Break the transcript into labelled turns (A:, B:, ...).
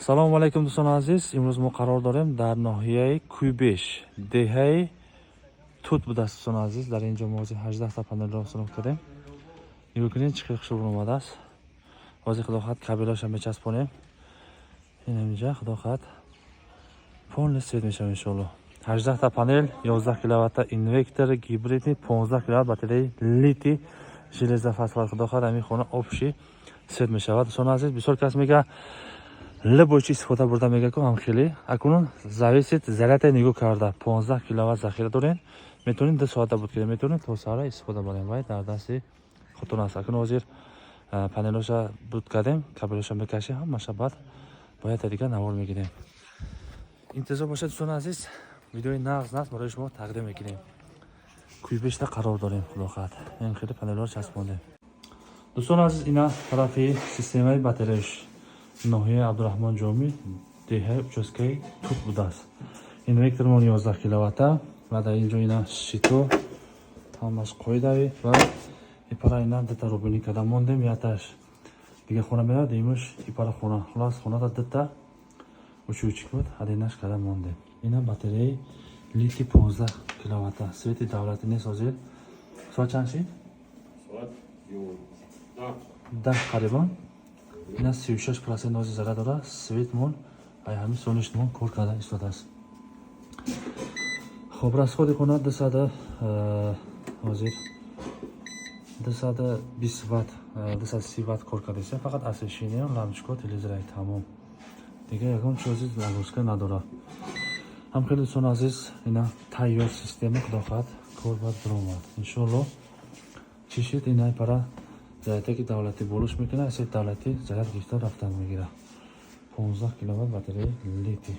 A: Салому алайкум, дӯстони азиз. Имрӯз мо қарор дорем дар ноҳияи Куйбеш, деҳаи Тут будааст. Дӯстони азиз, дар ин ҷо мо ҳозир 18 та панелро установка кардем. Нигоҳ кунед, чӣ хел хушрӯ омадааст. Ҳозир, худо хоҳад, кабелоша мечаспонем. Ин ҳаминҷа, худо хоҳад, полный свет мешавад, иншоалло. 18 та панел, 11 киловатта инвертор гибридный, 15 киловатт батареи литий железофосфат. Худо хоҳад, ҳамин хона общий свет мешавад. Дӯстони азиз, бисёр кас мега, любой чи истифода бурда мега ку ҳам хеле. Акнун зависит заряд а нигоҳ карда, 15 киловатт захира дорем, метавонем 2 соата буд кунем, метавонем то саҳра истифода барем, вай дар дасти худтон аст. Акнун ҳозир панелоша буд кардем, кабелоша мекашем ҳамаша, баъд бояд дига навор мегирем. Интизор бошед, дӯстони азиз, видеои нағз нағз барои шумо тақдим мекунем. Куйбешта қарор дорем, худо хоҳад, ин хеле панелҳоро часпондем. Дӯстони азиз, ина тарафи системаи батареяш, ноҳияи Абдураҳмон Ҷомӣ, деҳаи участкаи Тут будааст. Инвертормон 11 киловатта ва дар ин ҷо ина щито ҳамаш қоидави ва ипара ина дута рубини карда мондем. Яташ дига хона меравад, имуш ипара хона. Хулас, хонада дута учучик буд, ҳадинаш карда мондем. Ина батареяи литий 15 киловатта. Свети давлатӣ нест. Ҳозир соат чанд шид?
B: Соат 11.
A: 10 қарибан. Ина 36% ҳозир заряд дорад. Светмон ай ҳамин солнечный мон кор карда истодааст. Хоб, расход и хона дусада, ҳозир 220 ватт, 230 ватт кор кардаиста. Фақат освещение, лампочка, телевизор, тамом, дига ягон чизи нагрузка надорад. Ҳам хеле, дӯстони азиз, ина тайёр система, худо хоҳад, кор бояд биромад, иншоалло. Чӣ шид? Ина пара заряд ки давлатӣ болуш мекунад, се давлатӣ заряд гирифта рафтан мегирад. 15 киловатт батареяи литий.